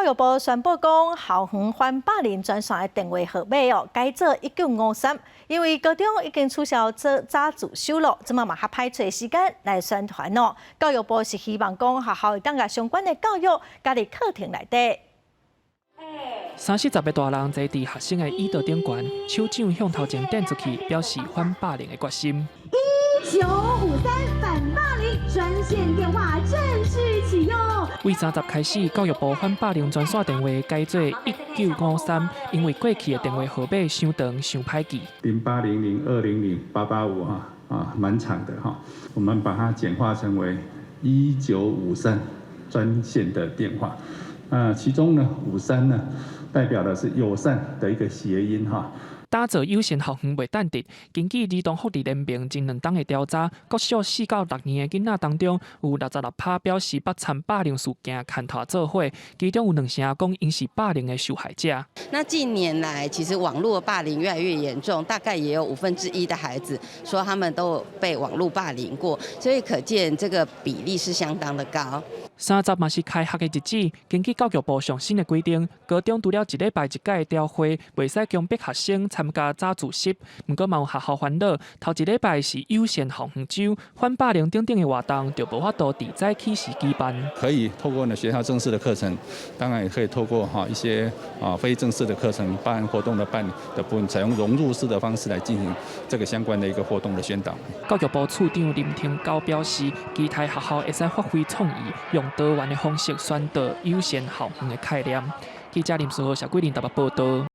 育部宣布講，校園反霸凌專線的電話號碼哦，改做1953。因為高中已經取消做早自修咯，這馬嘛較歹揣時間來宣傳哦。教育部是希望講學校會當共相關的教育加入課程內底。三四十个大人坐佇學生的椅桌頂懸，手掌向頭前擲出去，表示反霸凌的決心。1953反霸凌專線電話正式啟用。為30開始，教育部反霸凌專線電話改做1953，因為過去的電話號碼傷長、傷歹記。 0800200885哈啊，蠻長的哈，我們把它簡化成為1953專線的電話。啊，其中呢，53呢，代表的是友善的一個諧音哈。打造友善校園袂等得。根據兒童福利聯盟前兩冬的調查，國小4到6年的囡仔當中，有66%表示捌參霸凌事件牽拖做伙，其中有兩成講𪜶是霸凌的受害者。那近年來，其實網絡霸凌越來越嚴重，大概也有1/5的孩子說他們都被網絡霸凌過，所以可見這個比例是相當的高。30嘛是開學的日子，根據教育部上新的規定，高中除了一禮拜一擺的朝會，袂使強迫學生參加早自習。毋過嘛有學校煩惱，頭一禮拜是友善校園週，反霸凌等等的活動，就無法度佇早起時舉辦。可以透過呢學校正式的課程，當然也可以透過哈一些啊非正式的課程辦活動的辦理的部分，採用融入式的方式來進行這個相關的一個活動的宣導。教育部處長林廷高表示，期待學校會使發揮創意，用多元的方式宣導友善校園的概念。記者林書豪、謝桂林台北報道。